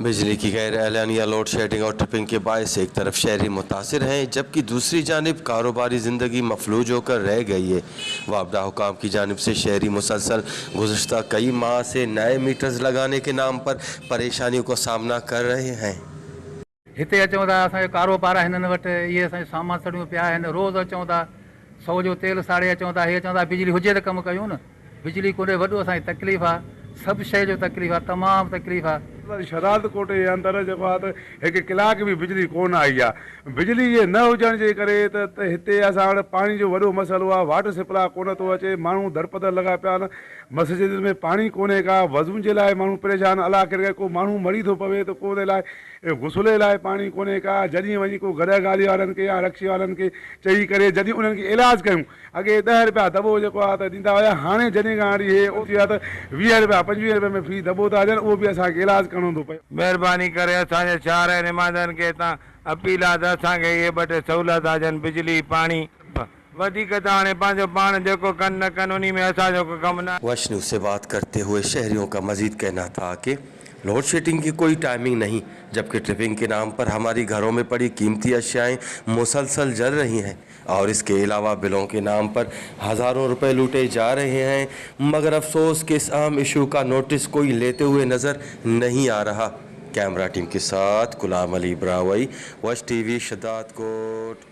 बिजली की गैर एलानिया लोड शेडिंग और ट्रिपिंग के बायस एक तरफ शहरी मुतासर हैं, जबकि दूसरी जानिब कारोबारी ज़िंदगी मफलूज होकर रह गई है। वापडा हुकाम की जानिब से शहरी मुसलसल गुज़श्ता कई माह से नए मीटर्स लगाने के नाम पर परेशानियों का सामना कर रहे हैं। हिते अचूं था, असांजो कारोबार आहे हिननि वटि, इहे असांजो सामान सड़ियूं पिया आहिनि। रोज़ अचूं था, सौ जो तेल साड़े अचूं था। हे चवनि था बिजली हुजे त कमु कयूं न, बिजली कोन्हे, वॾो असांखे तकलीफ़ आहे, सभु शइ जो तकलीफ़ आहे, तमामु तकलीफ़ आहे। शहदाद ڪوٽ جي اندر جيڪو آهي ته هڪ ڪلاڪ به بجلي ڪونه آئي آهي. بجلي جي نه هجڻ جي ڪري ته هتي اسان وٽ پاڻي جو وڏو مسئلو آهي. واٽر سپلاء ڪونه ٿو اچي، ماڻهو درپدر لڳا پيا آهن، مسجدن ۾ پاڻي ڪونهي ڪا، وضون جي لاء ماڻهو پريشان، الله ڪري ڪو ماڻهو مري ٿو پوي ته ڪو ان لاء غسل لاء پاڻي ڪونهي ڪا. جڏهن وڃي ڪو گڏهه گاڏي وارن کي يا رڪشي وارن کي چئي ڪري جڏهن انهن کي علاج ڪيون، اڳي ڏهه رپيا دٻو جيڪو آهي ته ڏيندا هيا، هاڻي جڏهن کان وٺي هي ٿي ويو آهي ته 20 رپيا 25 رپيا ۾ في دٻو ٿا ڏين، اهو به اسان کي علاج ڪرڻو ٿو پئي. مهرباني ڪري اسان جي شهر ۽ نمائندن کي هتان اپيل آهي ته اسان کي اهي ٻه ٽي سهولتا ڏين بجلي پاڻي. وڌيڪ ته هاڻي پنهنجو پاڻ جيڪو ڪن نه ڪن انهي ۾ اسان جو ڪو ڪم نه آهي. وش نيوز سي بات ڪرتي هوئي شهريون ڪا مزيد ڪهنا ٿا ڪي لوڊ شيڊنگ ڪي ڪوئي ٽائمنگ نهين جبڪه ٽرپنگ ڪي نام پر هماري گهرون ۾ پڙي قيمتي اشيائين مسلسل جل رهي هين اور اس ڪي علاوه بلون ڪي نام پر هزارون روپئي لوٽي جا رهي هين مگر افسوس ڪي اس اهم اشو ڪا نوٽس ڪوئي ليتي هوئي نظر نهين آ رها. ڪيمرا ٽيم ڪي ساٿ غلام علي براهوئي وش ٽي وي شھدادڪوٽ.